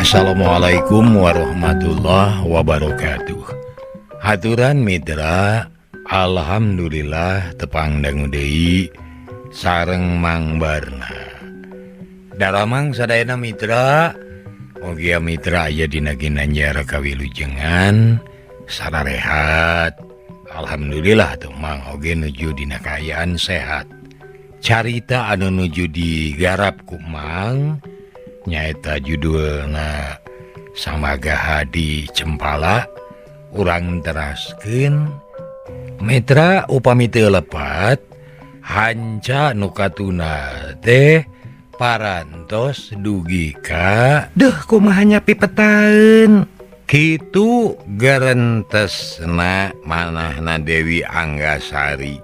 Assalamualaikum warahmatullahi wabarakatuh. Haturan Mitra, alhamdulillah tepang dangu deui sareng Mang Barna. Daramang sadayana Mitra, ogia Mitra aya dina ginanjar kawilujengan sararehat. Alhamdulillah tuh Mang oge nuju dina kaayaan sehat. Carita anu nuju digarap ku Mang nyaeta judulna Samaga Hadi Cempala. Urang teraskeun Mitra, upami teu lepat hanca nu katuna teh parantos dugi ka Duh, kumaha nya pipetaeun. Kitu gerentesna manahna Dewi Anggasari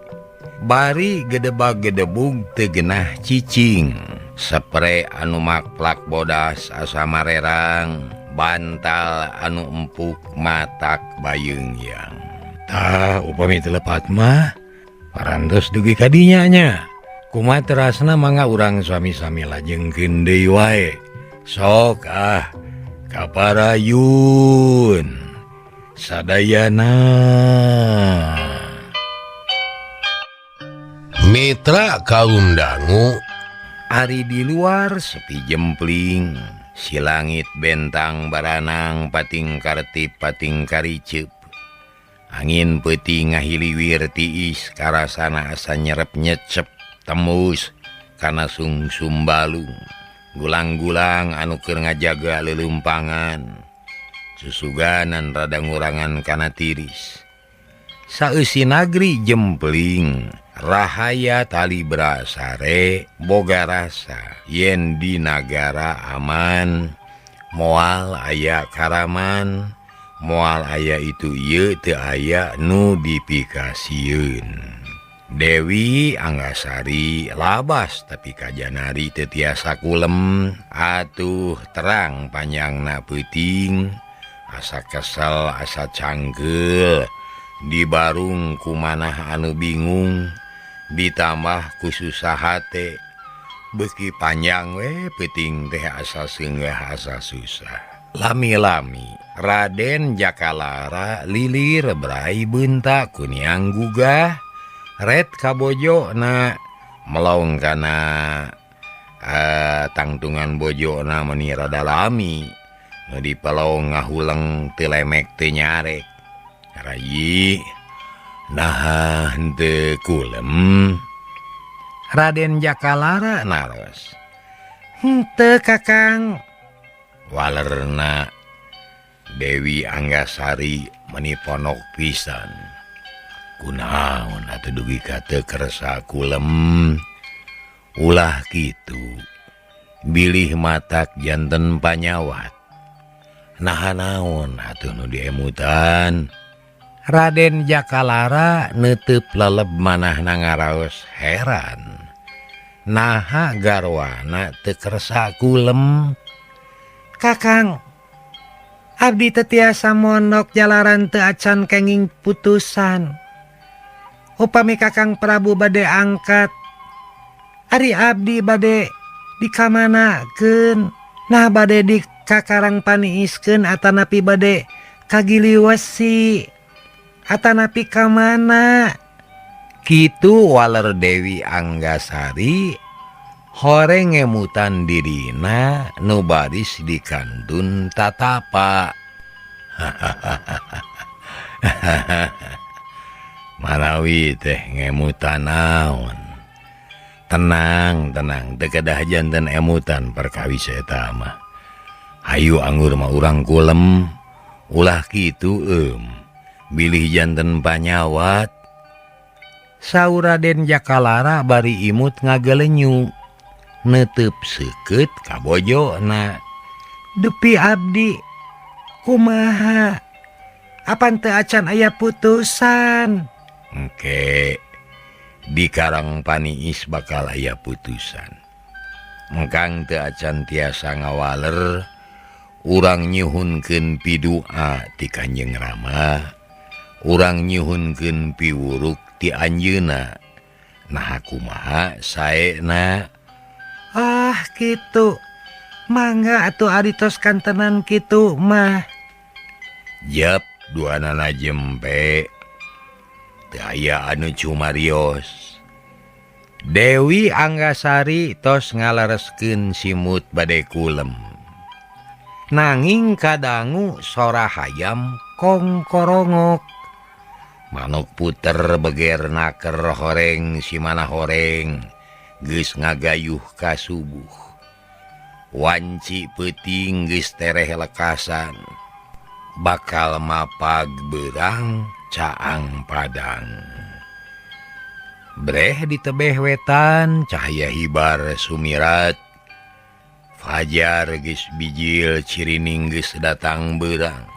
bari gedebag-gedebug teu genah cicing. Sepre anu makplak bodas asa marerang, bantal anu empuk matak bayeungyang. Tah, upami teu lepat mah parantos dugi ka dinya nya. Kumaha terasna? Mangga urang sami-sami lajengkeun deui wae. Sok ah, kaparayun sadayana. Mitra kaum dangu. Ari di luar sepi jempling, si langit bentang baranang pating kartip pating karicep. Angin peuting ngahiliwir tiis, karasana asa nyerep nyecep tembus kana sungsum balung. Gulang-gulang anu keur ngajaga lelumpangan susuganan rada ngurangan kana tiris. Saeusi nagri jempling, rahaya tali brasare boga rasa yen di nagara aman, moal aya karaman, moal aya itu ieu, teu aya nu dipikasieun. Dewi Anggasari labas tapi kajanari teu tiasa kulem. Atuh terang panjangna peuting, asa kesel asa cangkeul, dibarung ku manah anu bingung, ditambah ku susah hate. Beuki panjang we peuting teh asa seunggah asa susah. Lami-lami Raden Jakalara lilir brai beunta kuniang gugah ret kabojona melong kana tangtungan bojona meni rada lami. Nu dipelong ngahuleng teu lemek teu nyarek. "Rayi, naha henteu kulem?" Raden Jakalara naros. "Henteu, Kakang." Walerna Dewi Anggasari meni ponok pisan. "Kunaon atuh dugi ka teu kersa kulem? Ulah kitu, bilih matak janten panyawat. Naha naon atuh nu diemutan?" Raden Jakalara neuteub leleb manahna ngaraos heran. Naha garwana teu kersa kulem? "Kakang, abdi teu tiasa mondok jalaran teu acan kenging putusan. Upami Kakang Prabu bade angkat, ari abdi bade dikamanakeun? Nah, bade di ka Karang Paniiskeun atanapi bade ka Giliwesi atanapi ka mana?" Kitu waler Dewi Anggasari horeng ngemutan dirina nu baris dikantun tatapa. Marawi teh ngemutan naon? Tenang, tenang, teu kedah janten emutan perkawis eta mah. Hayu anggur mah urang kulem. Ulah kitu bilih janten panyawat. Saur Raden Jakalara bari imut ngagelenyu neuteub seukeut ka bojona. "Dupi abdi kumaha? Apan teu acan aya putusan?" Engke di Karang Paniis bakal aya putusan. Engkang teu acan tiasa ngawaler, urang nyuhunkeun pidua ti Kanjeng Rama, urang nyuhunkeun piwuruk ti anjeunna. Nah, kumaha saena? Ah, gitu. Mangga atuh ari tos kantenan kitu mah. Jep duanana jempe teu aya anu cumarios. Dewi Anggasari tos ngalereskeun simut bade kulem. Nanging kadangu sora hayam kongkorongok. Manuk puter beger naker horeng simana horeng geus ngagayuh ka subuh. Wanci peuting geus tereh lekasan. Bakal mapag beurang caang padang. Breh di tebeh wetan cahaya hibar sumirat. Fajar geus bijil cirining geus datang beurang.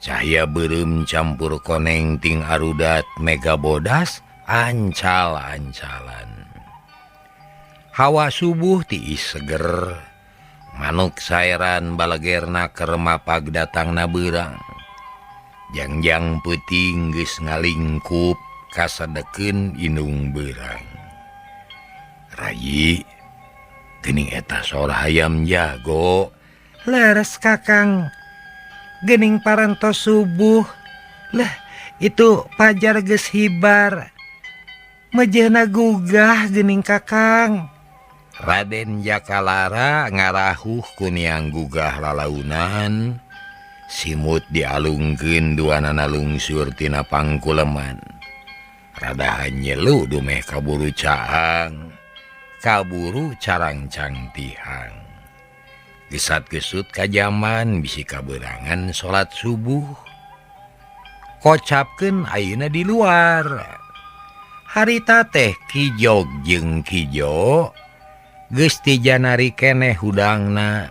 Cahaya beureum campur koneng ting arudat mega bodas ancal-ancalan. Hawa subuh tiis seger. Manuk saeran balegerna keur mapag datangna beurang. Jangjang peuting geus ngalingkup kasadekeun indung beurang. Rayi geuning eta sora hayam jago. Leres Kakang, geuning parantos subuh. Lah itu pajar geus hibar. Mejehna gugah geuning Kakang. Raden Jakalara ngarahuh kuniang gugah lalaunan. Simut dialungkeun duanana lungsur tina pangkuleman. Radahan nyelu dumeh kaburu caang, kaburu carangcang tihang. Gesat-gesut kajaman bisi kaberangan salat subuh. Kocapkeun ayeuna di luar. Harita teh Kijog jeung Kijo geus ti janari keneh hudangna.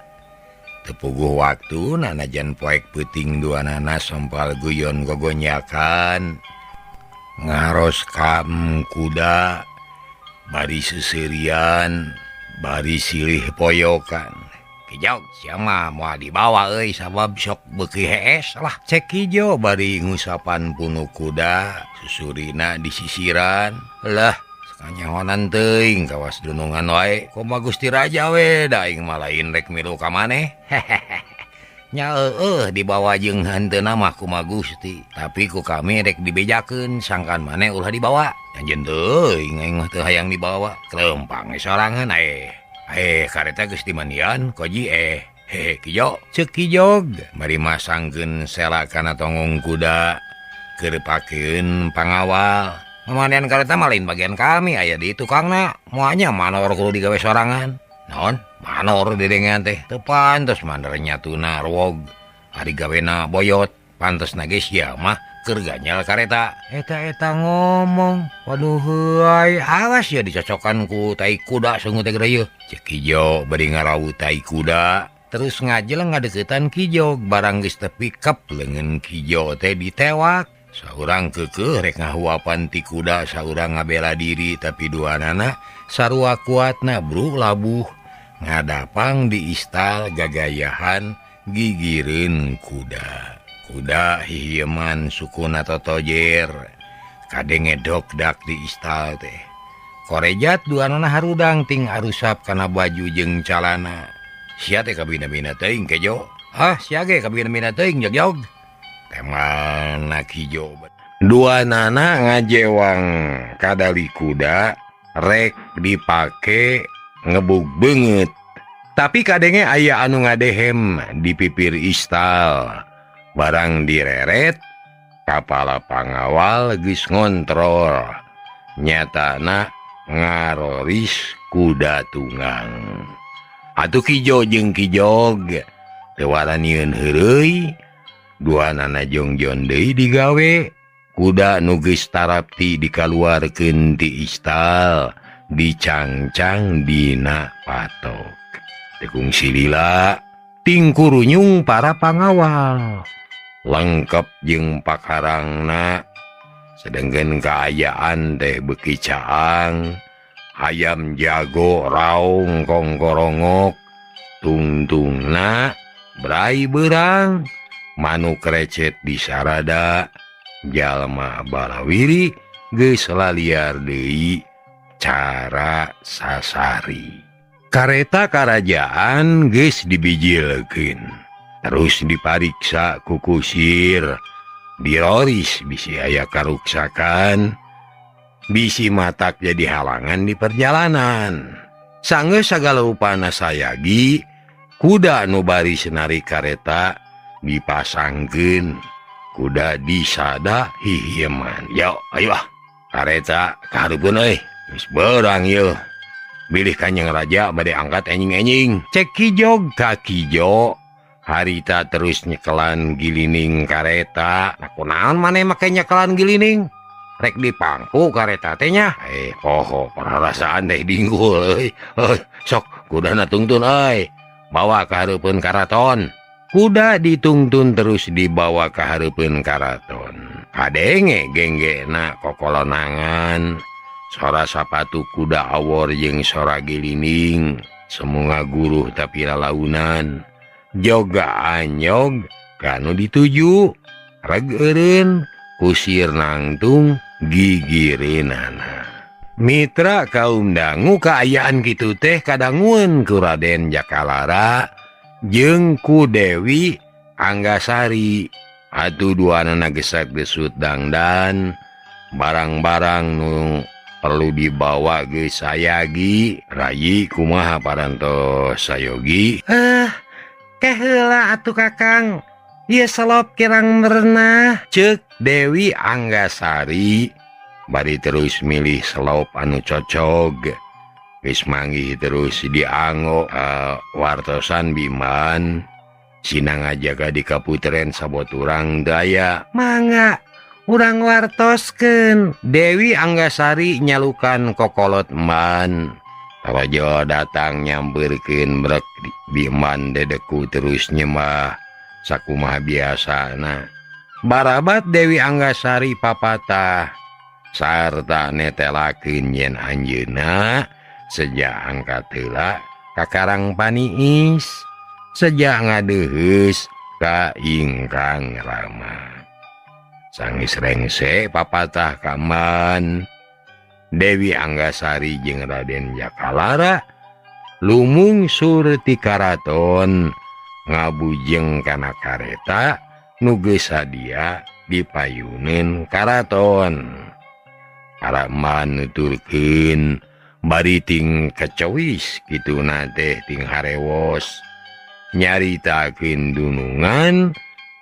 Teu puguh waktu nanajan poek peuting duanana sompal guyon gogonyakan. Ngaros kam kuda bari seuseurian bari silih poyokan. Kijog sia mah moal dibawa euy sabab sok beuki hees lah. Cek Kijo bari ngusapan punu kuda susurina disisiran. Lah kanyahonan teuing kawas dunungan wae kumaha Gusti Raja we da aing mah lain rek milu ka maneh. Nya heueuh dibawa jeung hanteuna mah kumaha Gusti, tapi ku kami rek dibejakeun sangkan maneh ulah dibawa. Anjeun teuing aing mah teu hayang dibawa. Kelempang sorangan kareta geus dimandian koji hehe Kijo. Ceuk Kijog bari masangkeun sela kana tonggong kuda keur pakeun pangawal. Pemandian kareta mah lain bagian kami, aya di tukangna. Moalnya manor kudu digawe sorangan. Naon? Manor didengean teh. Teu pantes mandor nyatuna ruwog. Ari gawena boyot. Pantes na ge sia mah keur ganyal kareta. Eta-eta ngomong. Waduh heuay, awas ya dicocokan ku tai kuda sungut teh gede ieu. Ceuk Kijo bari ngarawu tai kuda. Terus ngajeleng ngadeukeutan Kijog barang geus tepi kep leungeun Kijo teh ditewak. Saurang keukeuh rek ngahuapan ti kuda, saurang ngabela diri tapi duanana sarua kuatna bru labuh ngadapang di istal gagayahan gigireun kuda. Kuda hihieman sukuna totojer kadenge dokdak di istal teh. Korejat duanana harudang ting arusap kana baju jeung calana. Sia teh kabina-bina teuing kejo. Ah sia ge kabina-bina teuing jog-jog. Temana Kijo. Duanana ngajewang kadali kuda rek dipake ngebug beungeut. Tapi kadenge aya anu ngadehem di pipir istal. Barang direret kapala pangawal geus ngontrol. Nyatana ngaroris kuda tunggang. Atuh Kijo jeung Kijog teu waranieun heureuy. Duanana jongjon deui digawe. Kuda nu geus tarapti dikaluarkeun ti istal, dicangcang dina patok. Teu kungsi lila tingkurunyung para pangawal. Lengkep jeung pakarangna. Sedengkeun kaayaan teh beuki caang, hayam jago raung kongkorongok, tungtungna brai beurang. Manuk recet di sarada, jalma balawiri geus laliar deui cara sasari. Kareta karajaan geus dibijilkeun, terus dipariksa ku kusir, diroris bisi aya karuksakan, bisi matak jadi halangan di perjalanan. Sanggeus sagala rupana sayagi, kuda nu baris narik kareta dipasangkeun, kuda disada hihieman. Yo, ayo ah, kareta kahareupeun euy, geus beurang ieu. Bilih Kanjeng Raja bade angkat enjing-enjing. Cek Kijog ka Kijo, harita terus nyekelan gilining kareta. Nah, kunaon maneh make nyekelan gilining? Rek dipangku kareta teh nya. Poho perasaan teh dinggul euy. Sok kudana tungtun euy. Bawa ka hareupeun karaton. Kuda ditungtun terus dibawa ka hareupeun karaton. Kadenge genggena kokolonangan. Sora sapatu kuda awor jeung sora gilining, semunga guruh tapi lalaunan. Joga anyog kanu dituju, reg eureun kusir nangtung gigireunana. Mitra kaum dangu kaayaan kitu teh kadangueun ku Raden Jakalara jeung ku Dewi Anggasari. Atuh duanana gesak-gesut dangdan, barang-barang nu perlu dibawa geus sayagi. Rayi kumaha parantos sayogi? Keheula atuh Kakang, ieu selop kirang merenah. Ceuk Dewi Anggasari bari terus milih selop anu cocog. Geus manggih terus dianggo wartosan Biman sina ngajaga di kaputren saboturang daya. Mangga urang wartoskeun. Dewi Anggasari nyalukan kokolot man. Raja datang nyamperkeun brek Biman dedeku terus nyembah sakumaha biasana. Barabat Dewi Anggasari papatah sarta netelakeun yen anjeunna sejak angkat heula ka Karang Paniis, sejak ngadeuheus ka ingkang rama. Sanggeus rengse papatah kaman Dewi Anggasari jeung Raden Jakalara lumungsur ti karaton ngabujeng kana kareta nu geus sadia dipayuneun karaton. Para man nuturkeun bari ting kecewis kituna teh ting harewos nyaritakeun dunungan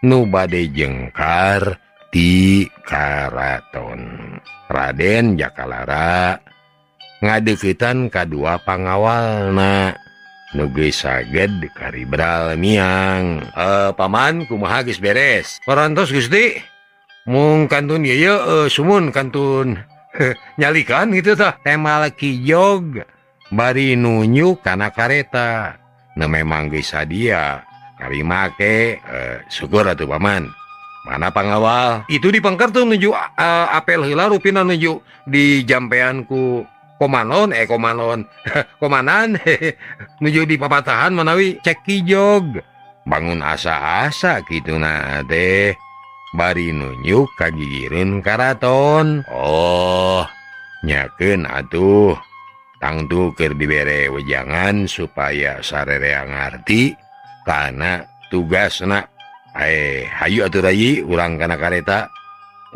nu bade jengkar di karaton. Raden Jakalara ngadeukeutan kadua pangawalna nu geus saged karibral miang. Paman kumaha geus beres? Parantos Gusti. Mung kantun ieu sumun kantun nyalikan gitu tah. Temal Kijog bari nunjuk kana kareta. Nu memang geus sadia kari make. Syukur atuh paman. Mana pangawal? Itu di pengker tuh nuju apel heula rupina nuju di jampean ku komanon komanan nuju di papatahan manawi. Cek Kijog bangun asa-asa kituna teh bari nunjuk ka gigireun karaton. Oh, nyakeun atuh tangtu keur dibere wejangan supaya sarerea ngarti kana tugasna. Hayu atuh rayi urang kana kareta,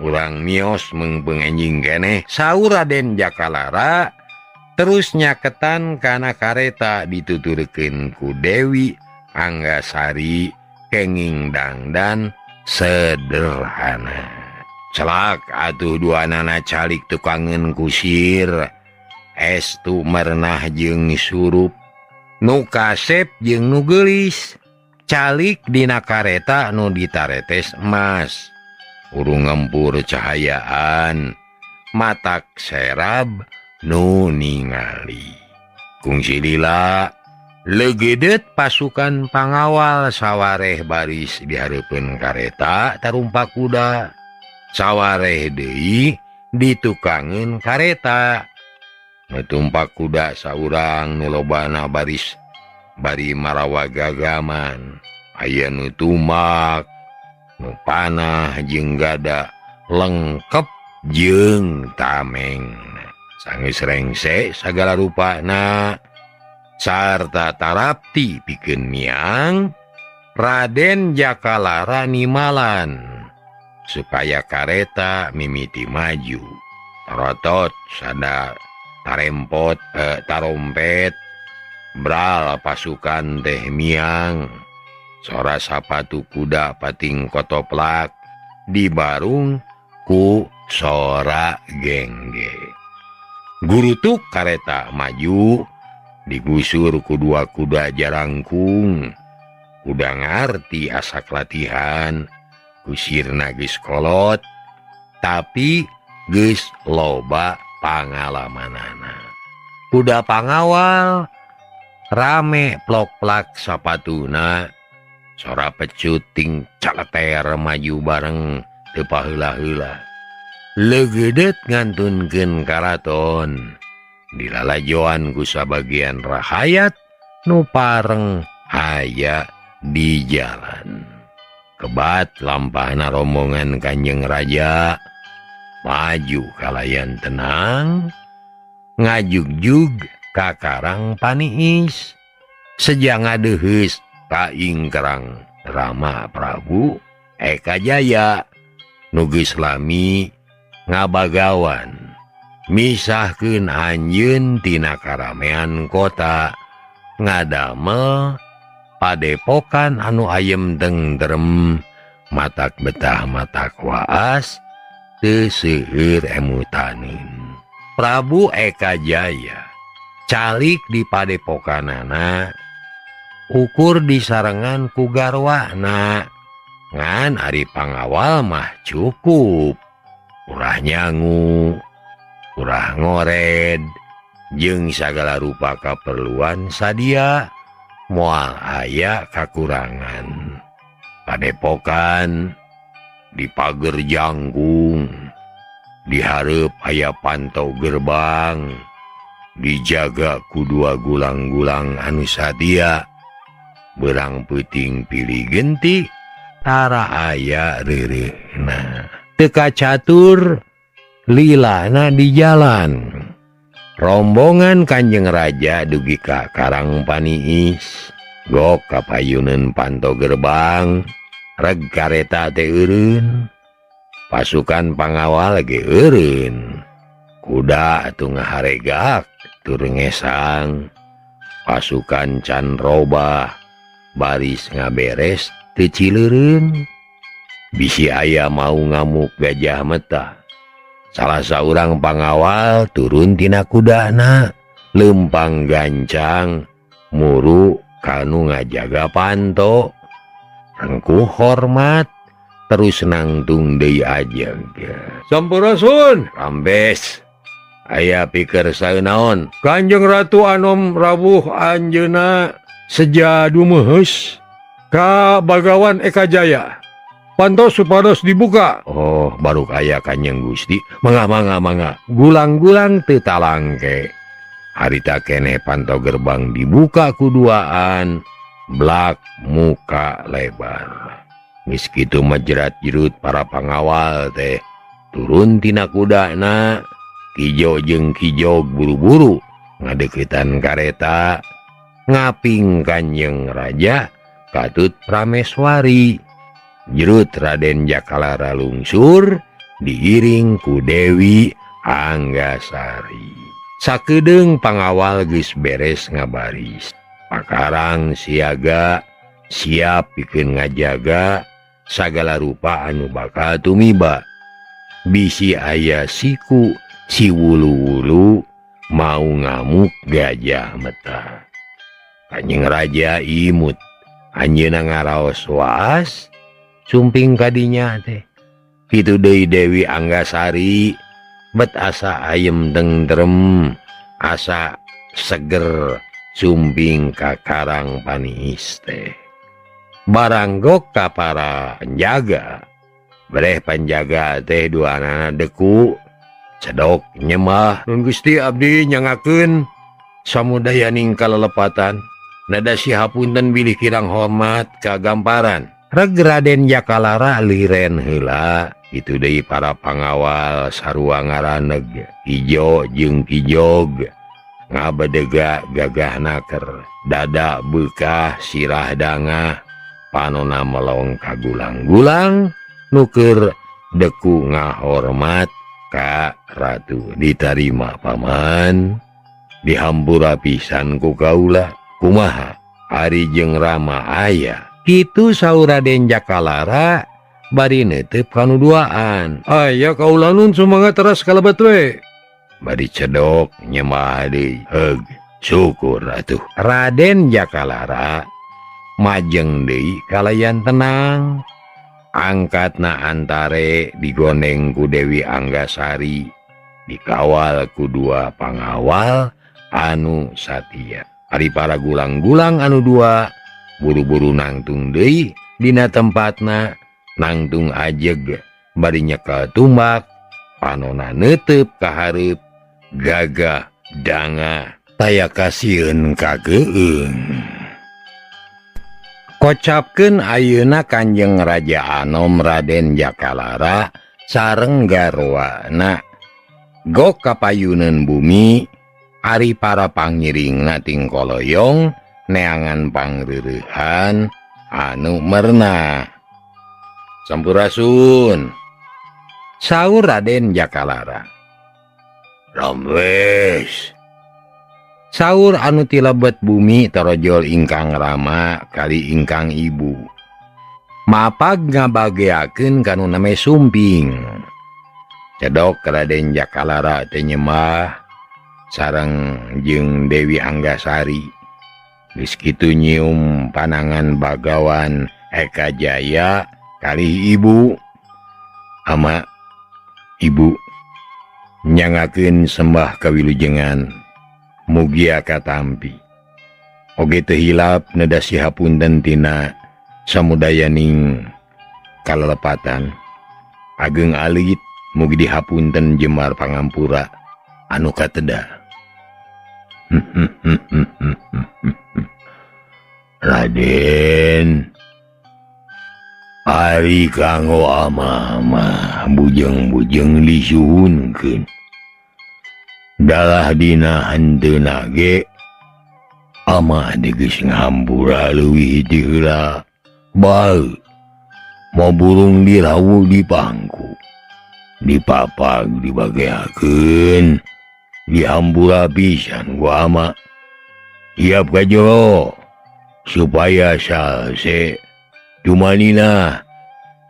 urang mios meungpeung enjing keneh. Saur Raden Jakalara terus nyaketan kana kareta dituturkeun ku Dewi Anggasari kenging dangdan sederhana. Celak atuh duanana calik tukangeun kusir, estu merenah jeung surup, nu kasep jeung nu geulis. Calik dina kareta nu ditaretes emas, urung ngempur cahayaan, matak serab nu ningali. Kungsi lila legedet pasukan pangawal sawareh baris di hareupeun kareta tarumpak kuda, sawareh deui ditukangeun kareta. Nu tumpak kuda saurang nu lobana baris bari marawa gagaman, aya nu tumak, nu panah jeung gada lengkep jeung tameng. Sanggeus rengse sagala rupana, Sarta tarapti pikeun miang Raden Jakalara nimalan supaya kareta mimiti maju. Tarotot sada tarempot tarompet bral pasukan teh miang. Sora sapatu kuda pating kotoplak dibarung ku sora gengge. Gurutuk kareta maju digusur ku dua kuda jarangkung. Kuda ngarti asak latihan kusirna geus kolot tapi geus loba pangalamanana. Kuda pangawal rame plok-plak sapatuna. Sora pecut ting caleter maju bareng teu paheula-heula. Leugeudeut ngantunkeun karaton dilalajoan ku sabagian rahayat nu pareng aya di jalan. Kebat lampahna rombongan Kanjeng Raja maju kalayan tenang ngajugjug ka Karang Paniis. Seja ngadeuheus ka ingkerang Rama Prabu Eka Jaya nu geus lami ngabagawan misahkeun anjeun tina karamean kota ngadamel padepokan anu ayem tentrem matak betah matak waas teu seueur emutanin. Prabu Eka Jaya calik di padepokanana ukur disarengan ku garwana ngan ari pangawal mah cukup urah nyangu urah ngored jeung sagala rupa kaperluan sadia moal aya kakurangan. Padepokan di pager jangkung dihareup aya pantau gerbang dijaga ku dua gulang-gulang anu sadia. Berang peuting pilih genti tara aya reureuhna. Teu kacatur lilana di jalan. Rombongan Kanjeng Raja dugi ka Karang Paniis. Gok kapayuneun panto gerbang reg kareta teh eureun. Pasukan pangawal ge eureun. Kuda atuh ngaharegak tur ngesang. Pasukan can robah baris ngaberes teu cileureun. Bisi aya mau ngamuk gajah metah. Salah saurang pangawal turun tina kudana lempang gancang muru kanu ngajaga panto. Rengkuh hormat terus nangtung deui aja. Sampurasun rambes aya pikir saeunaon. Kanjeng Ratu Anom rawuh anjeunna seja dumeheus ka Bagawan Eka Jaya. Panto supados dibuka. Oh, baru kaya Kanjeng Gusti. Mangga mangga mangga. Gulang-gulang teu talangke. Harita keneh panto gerbang dibuka kuduaan, blak muka lebar. Geus kitu mah jerat-jerut para pangawal teh turun tina kudana, kijo jeung kijog buru-buru ngadeuketan kareta ngaping Kanjeng Raja katut Prameswari. Jerut Raden Jakalara lungsur diiring ku Dewi Anggasari. Sakedeung pangawal geus beres ngabaris. Pakarang siaga siap pikeun ngajaga sagala rupa anu bakal tumiba. Bisi aya siku si wulu-wulu mau ngamuk gajah meta. Kanjeng Raja imut anjeunna ngaraos waas sumping kadinya teh. Kitu deui Dewi Anggasari bet asa ayem tentrem asa seger sumping ka Karang Paniis teh. Baranggok ka para penjaga. Bereh penjaga teh duanana deku cedok nyemah. Nun Gusti abdi nyangakeun samudayaning kalelepatan. Nada sihapunten bilih kirang hormat kagamparan. Reg Raden Jakalara liren heula. Itu deui para pangawal sarua ngaraneg kijo jeung kijog Ngabedega gagah naker dada bekah sirah dangah panona melong kagulang-gulang nuker deku ngahormat ka ratu. Ditarima paman dihampura pisan ku kaula. Kumaha ari jeung Rama aya kitu saur Raden Jakalara bari neuteup kanu duaan. Aya kaula nun sumangat teras kalebet we. Bari cedok nyemah deui. Heug, syukur atuh. Raden Jakalara majeng deui kalayan tenang. Angkatna antare digoneng ku Dewi Anggasari, dikawal ku dua pangawal anu satia. Ari para gulang-gulang anu dua buru-buru nangtung deui dina tempatna, nangtung ajeg bari nyekel tumbak, panona neuteub ka hareup, gagah dangah taya kasieun ka keueung. Kocapkeun ayeuna Kanjeng Raja Anom Raden Jakalara sareng garwana gok kapayuneun bumi. Ari para pangiringna tingkoloyong neangan pangreurehan anu merna. Sampurasun, saur Raden Jakalara. Ramwes, saur anu tilebet bumi torojol ingkang rama kali ingkang ibu. Mapag ngabageakeun kanu name sumping. Cedok Raden Jakalara teh nyemah sareng jeung Dewi Anggasari. Geus kitu nyium panangan Bagawan Eka Jaya kali ibu. Ama ibu nyangakeun sembah kawilujengan mugia katampi. Oge teu hilap nedasi hapunten tina samudayaning kalelepatan. Ageng alit mugi dihapunten jemar pangampura anu kateda. Raden, ari kanggo ama-ama bujeng-bujeng disuhunkeun. Dalah dina hanteuna ge ama geus ngahampura leuwih ti heula. Bae mau burung dirawu di pangku, dipapag dibageakeun, dihampura pisan ku ama. Siap ka jero supaya salse dumanina.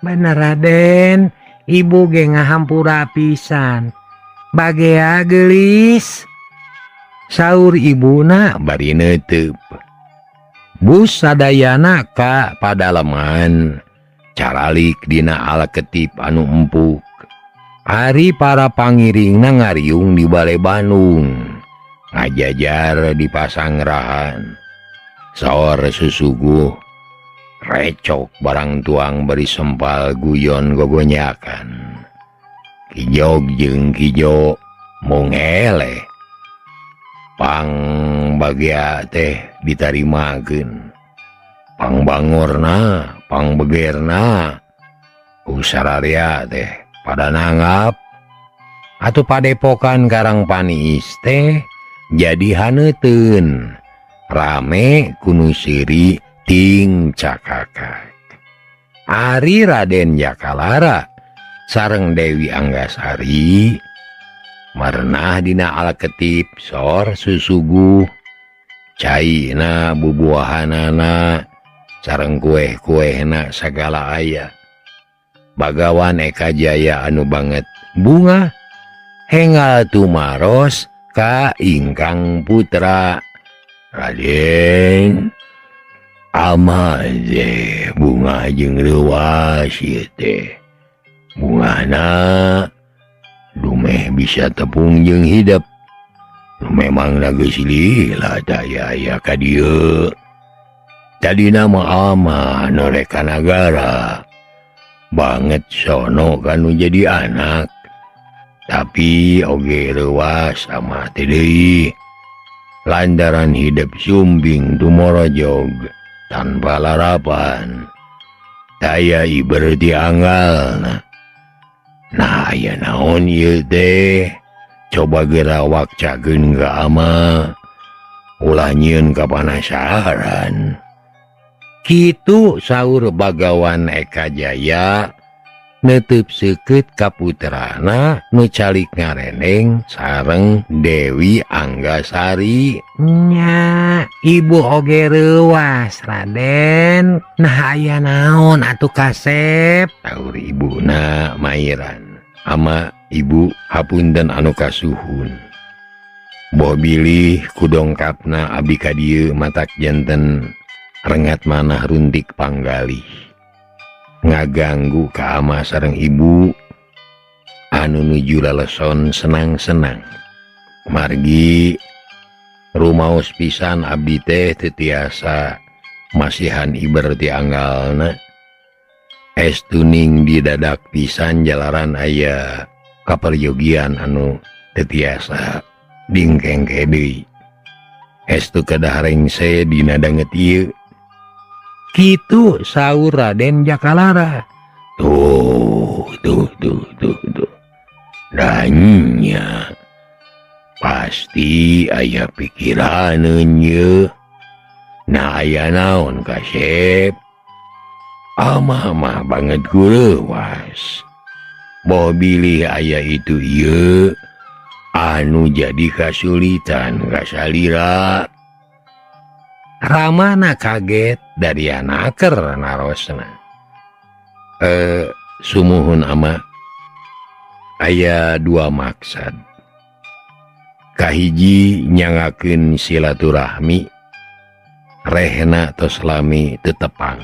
Bener Raden, ibu ge ngahampura pisan. Bagea geulis, saur ibuna bari neuteub. Bus sadayana ka padaleman caralik dina alketip anu empuk. Ari para pangiringna ngariung di Balai Bandung, ngajajar di pasangrahan. Saur susuguh recok barang tuang bari sempal guyon gogonyakan. Kijog jeung kijo mung eleh. Pang bagea teh ditarimakeun. Pang bangorna, pang begerna, ku sararea teh pada nanggap. Atuh padepokan Karang Paniis teh jadi haneuteun. Rame kunu siri ting cakakak. Ari Raden Jakalara sareng Dewi Anggasari merenah dina alketip sor susuguh. Caina bubuahanana sareng kueh-kuehna sagala aya. Bagawan Eka Jaya anu banget bunga hengal tumaros ka ingkang putra. Raden, ama teh bunga jeung reuwas ieu teh. Bungana dumeh bisa tepung jeung hidep. Memang geus lila daya aya ka dieu. Tadina mah ama norek ka nagara. Banget sono kanu jadi anak. Tapi oge reuwas ama teh deui. Lantaran hidup sumbing tumorojog tanpa larapan. Daya iber dianggal. Nah aya naon ieu teh? Coba geura wakcakeun ka ama ulah nyieun kapanasaran. Kitu saur Bagawan Eka Jaya neuteub seukeut ka putrana nu calik ngareneng sareng Dewi Anggasari. Nya, ibu oge reuwas Raden. Nah aya naon atuh kasep? Saur ibuna mairan. Ama ibu hapunten anu kasuhun. Boh bilih kudongkapna abdi ka dieu matak janten rengat manah runtik panggalih. Ngaganggu ka ama sareng ibu anu nuju laleson senang-senang. Margi rumaos pisan abdi teh teu tiasa masihan iber ti anggalna. Estuning didadak pisan jalaran aya kaperyogian anu teu tiasa dingkengke deui. Estu kedah rengse dina danget ieu. Kitu saur Raden Jakalara. Tuh tuh tuh tuh tuh. Danya pasti aya pikiraneun ye. Nah aya naon kasep? Amah mah banget kureuwas. Boh bilih aya itu ieu anu jadi kasulitan kasalira. Ramana kaget dari anaker narosna. Sumuhun ama aya dua maksad. Kahiji nyangakeun silaturahmi rehna tos lami tetepang.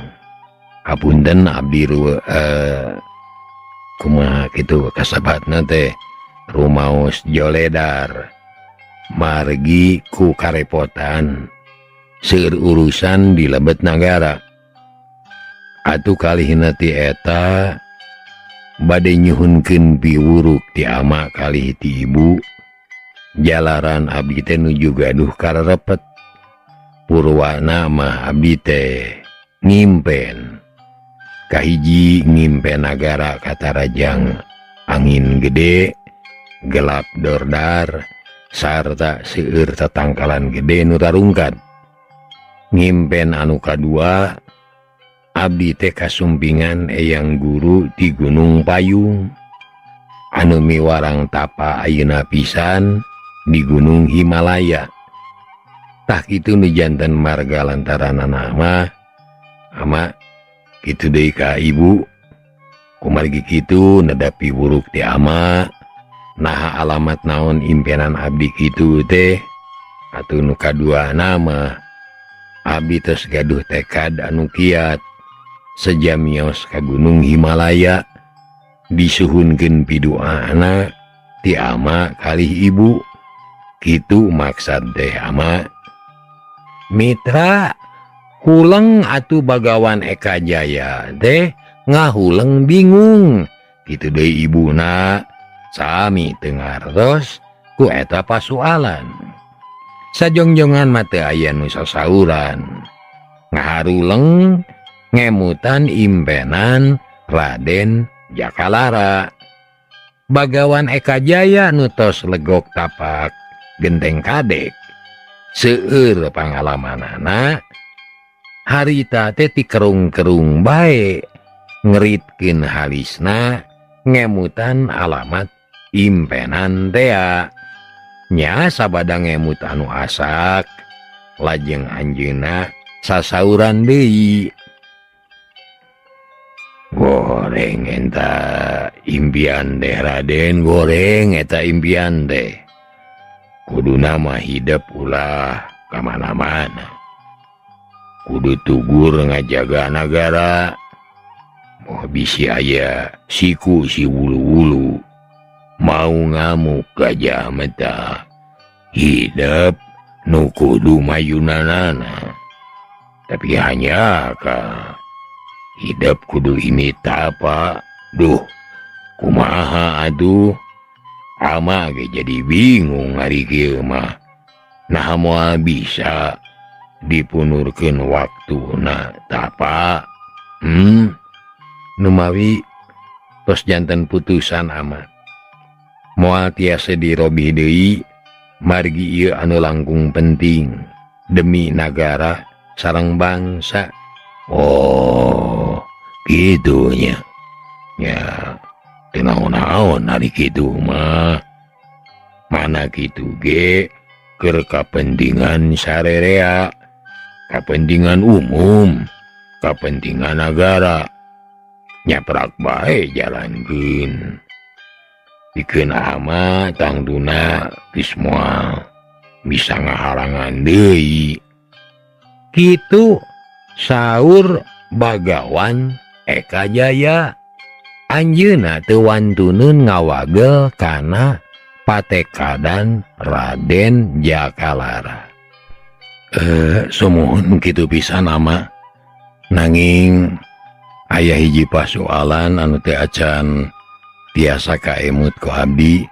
Hapunten abdi kumaha kitu kasabatna teh rumaos joledar margi ku karepotan seueur urusan di lebet nagara. Atuh kalihna ti eta bade nyuhunkeun piwuruk ti ama kalih ti ibu jalaran abdi teh nuju gaduh karerepet. Purwana mah abdi teh ngimpen. Kahiji ngimpen nagara katarajang angin gede gelap dordar sarta seueur tatangkalan gede nu tarungkat. Ngimpen anu kadua abdi teh kasumpingan eyang guru di Gunung Payung anu miwarang tapa ayeuna pisan di Gunung Himalaya. Tah kitu nu janten marga lantaranana mah ama kitu deui ka ibu. Kumargi kitu nedapi buruk ti ama naha alamat naon impenan abdi kitu teh. Atuh nu kadua nama abdi tos gaduh tekad anu kiat sejamios ka Gunung Himalaya disuhunkeun piduana ti ama kalih ibu. Kitu maksad teh ama. Mitra huleng atuh Bagawan Eka Jaya teh ngahuleng bingung. Kitu deui ibuna sami teu ngartos ku eta pasualan. Sajongjongan mah teu aya nu sasauran. Ngaharuleng ngemutan impenan Raden Jakalara. Bagawan Eka Jaya nu tos legok tapak genteng kadek. Seueur pangalamanana harita teh tikerung-kerung bae ngeritkeun halisna ngemutan alamat impenan tea. Nya sabada ngemut anu asak lajeng anjeunna sasauran deui. Goreng eta impian deh Raden, goreng eta impian deh. Kuduna mah hidep ulah kamana-mana. Kudu tugur ngajaga nagara. Moh bisi aya siku si wulu-wulu mau ngamuk gajah meta. Hidep nu kudu mayunanana. Tapi hanya ka hidep kudu ini tapa. Duh, kumaha aduh. Ama ge jadi bingung ari kieu mah. Nah moal bisa dipunurkeun waktuna tapa. Numawi tos janten putusan ama. Moal tiasa dirobih deui margi ieu anu langkung penting demi nagara sareng bangsa. Oh, kitunya. Ya, teu naon-naon ari kitu mah. Mana kitu ge keur kapentingan sarerea, kapentingan umum, kapentingan nagara. Nyaprak bae jalankeun. Pikeun ama tangtuna geus moal bisa ngahalangan deui. Kitu saur Bagawan Eka Jaya. Anjeunna teu wantuneun ngawagel kana patekadan Raden Jakalara. Sumuhun kitu pisan ama. Nanging aya hiji pasoalan anu teu acan tiasa kaemut ku abdi.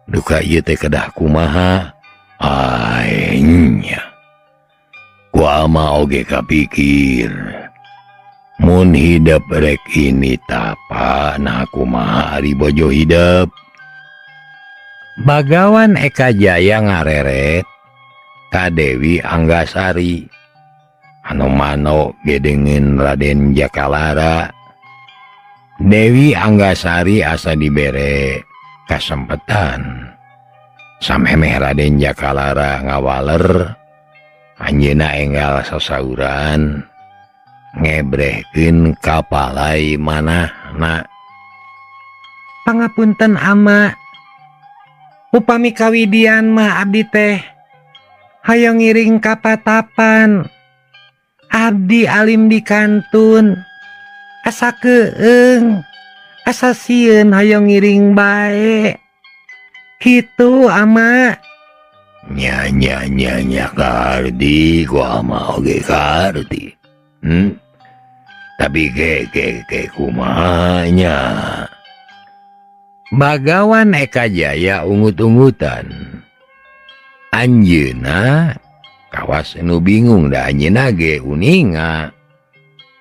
Duka ieu teh kedah kumaha? Aenya. Ku ama oge kapikir. Mun hidep rek ini tapa nah kumaha ari bojo hidep. Bagawan Eka Jaya ngareret ka Dewi Anggasari anu mano gedengeun Raden Jakalara. Dewi Anggasari asa dibere kasempetan. Samemeh Raden Jakalara ngawaler, anjeunna enggal sasauran ngebrehkeun kapalai manahna. Pangapunten ama, upami kawidian mah abdi teh hayang ngiring ka patapan. Abdi alim di kantun, asa keung, asa sieun hayang ngiring bae. Kitu ama. Nya nya nya nya kardi, ku ama oge kardi. Tapi ke ke ke kumaha nya. Bagawan Eka Jaya ungut-ungutan. Anjeunna kawas nu bingung da anjeunna ge uninga.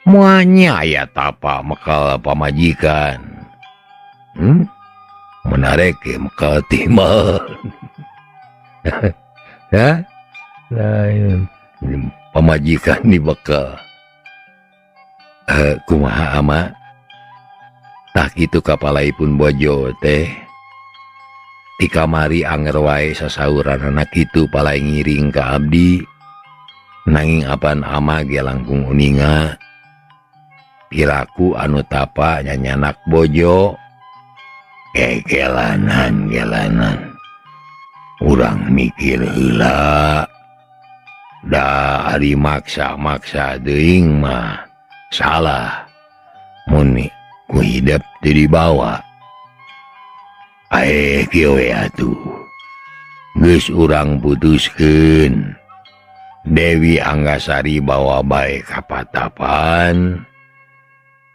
Moalnya aya tapa mekal pamajikan. Menarik ke mekal timbal. Ya? Lain pamajikan dibekal. Kumaha ama? Tah kitu kapalaipun bojo teh. Ti kamari anger wae sasauranana kitu palai ngiring ka abdi. Nanging apan ama ge langkung uninga. Piraku anu tapa nyanyanak bojo. Gelanan gelanan. Urang mikir heula. Da ari maksa-maksa teuing mah salah. Mun ku hidep teu dibawa. Aeh kieu we atuh. Geus urang putuskeun. Dewi Anggasari bawa bae ka patapan,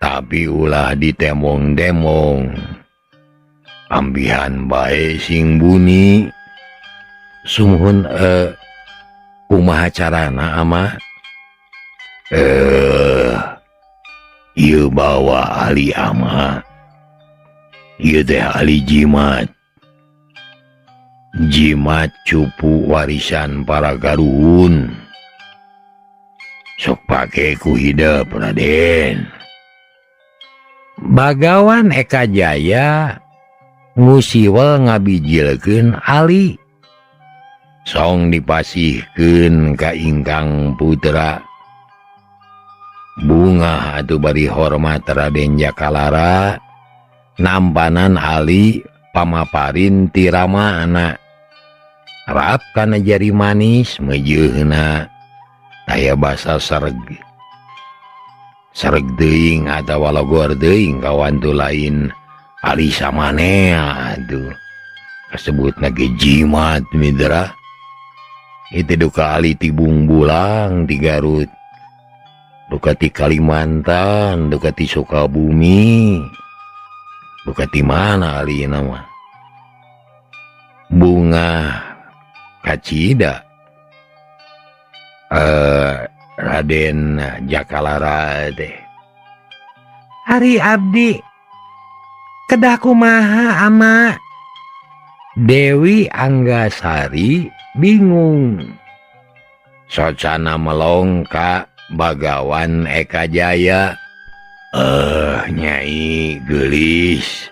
tapi ulah ditembong-tembong. Ambihan bae sing buni. Sumuhun kumaha carana ama? Ieu bawa ali ama. Ieu teh ali jimat. Jimat cupu warisan para karuhun. Sok pake ku hidep Raden. Bagawan Eka Jaya ngusiwel ngabijilkeun ali. Song dipasihkeun ka ingkang putra. Bunga atuh bari hormat Raden Jakalara. Nampanan ali pamaparin ti ramana. Rap kana jari manis meujeuna. Aya basa sereg. Sereg teuing atawa logor teuing kawantu lain ali samanea atuh. Kasebutna ge jimat mitra. Itu duka ali ti Bungbulang ti Garut. Duka ti Kalimantan, duka ti Sukabumi. Duka ti mana ali nama? Bunga kacida. Raden Jakalara teh. Ari abdi kedah kumaha ama? Dewi Anggasari bingung. Socana melongka Bagawan Eka Jaya. Nyai gelis.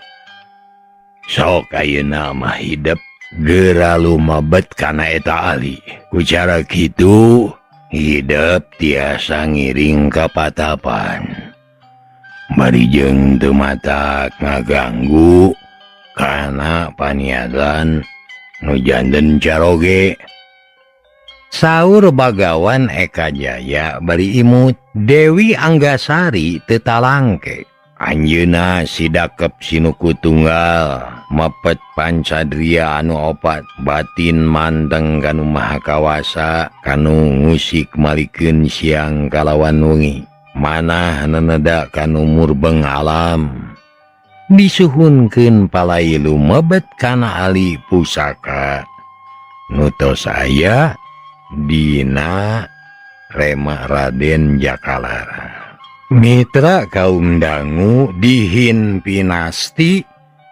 Sok ayeuna mah hidep geura lumebet kana eta ali. Ku cara kitu hidep tiasa ngiring ka patapan. Bari jeung teu matak ngaganggu kana paniatan nu janten caroge. Saur Bagawan Eka Jaya bari imut. Dewi Anggasari teu talangke. Anjeunna sidakep sinuku tunggal mepet pancadria anu opat batin manteng kanu maha kawasa kanu ngusik malikeun siang kalawan wengi manah neneda kanu murbeng alam disuhunkeun palai lumebet kana ali pusaka nu tos aya dina rema Raden Jakalara. Mitra kaum dangu dihin pinasti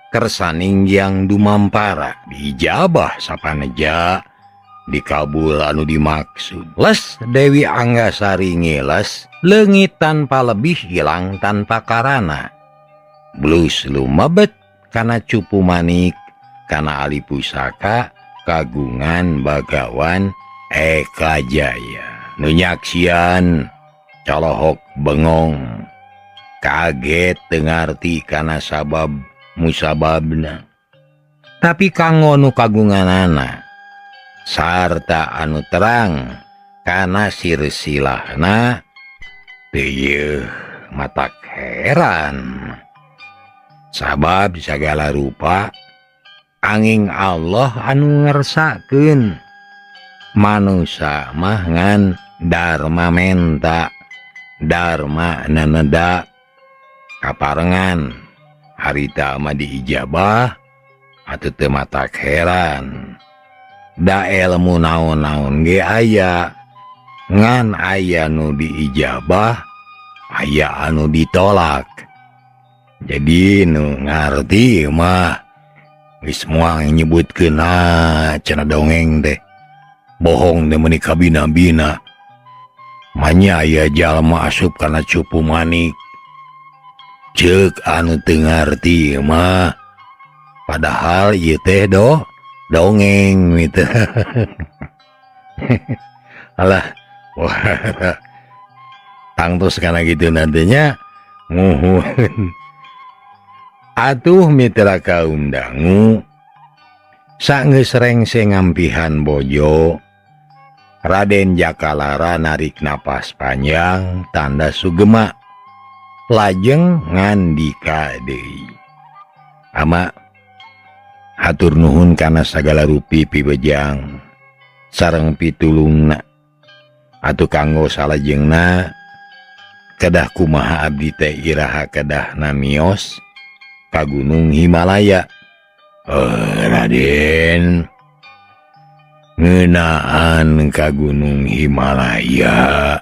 kersaning yang dumampara dijabah sapaneja dikabul anu dimaksud. Les Dewi Anggasari ngiles leungit tanpa lebih hilang tanpa karana. Blus lumebet kana cupu manik kana ali pusaka kagungan Bagawan Eka Jaya. Nu nyaksian colohok bengong kaget teu ngarti kana sabab musababna. Tapi kanggo nu kagunganana sarta anu terang kana sirsilahna teu matak heran. Sabab sagala rupa angin Allah anu ngersakeun manusa mah ngan dharma menta dharma naneda kaparengan harita mah diijabah atuh teu matak heran. Da elmu naon-naon ge aya ngan aya nu diijabah aya anu ditolak. Jadi nu ngarti mah geus moal nyebutkeun cenah dongeng teh bohong teh meuni kabina-bina. Manya aya jalma asup kana cupu manik ceuk anu teu ngarti mah padahal ieu teh dongeng gitu. Alah wah tangtos kana kitu nantinya muhun. Atuh mitra kaum dangu sanggeus rengse ngampihan bojo Raden Jakalara narik napas panjang tanda sugema lajeng ngandika deui. Ama hatur nuhun kana sagala rupi pibejang sareng pitulungna. Atuh kanggo salajengna kedah kumaha abdi teh iraha kedah namios ka Gunung Himalaya. Raden ngeunaan ka Gunung Himalaya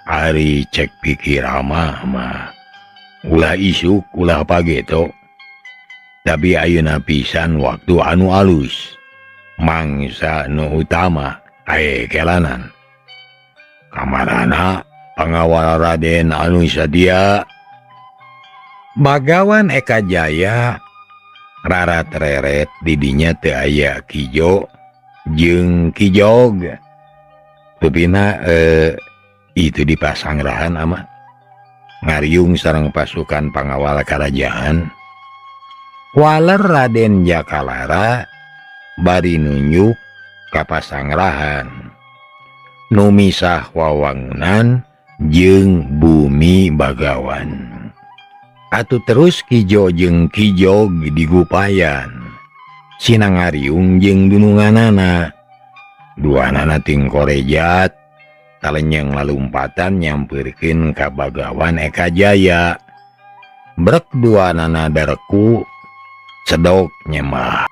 ari cek pikir amah mah ulah isuk ulah pageto. Tapi ayeuna pisan waktu anu alus mangsa nu utama ae kelanan kamarana pangawal Raden anu sadia. Bagawan Eka Jaya rarat reret didinya teu aya Kijo jeung Kijog. Rupina itu di pasangrahan ama ngariung sareng pasukan pangawal kerajaan. Waler Raden Jakalara bari nunjuk ka pasangrahan nu misah wawangunan jeung bumi Bagawan. Atuh terus Kijo jeung Kijog digupayan sinangariung jeung dununganana. Duanana ting korejat talenyeng lalumpatan nyampeurkeun ka Bagawan Eka Jaya. Brek duanana dareku cedok nyemah.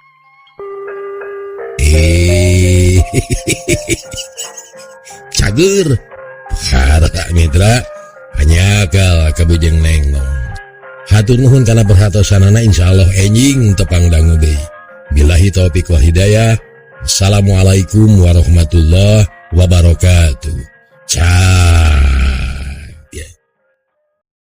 Cager harta mitra hanyakal kabujeng neng. Hatur nuhun kana perhatosanana, insyaallah enjing tepang dangu deui. Billahi taufik wal hidayah. Assalamualaikum warahmatullahi wabarakatuh. Ciao.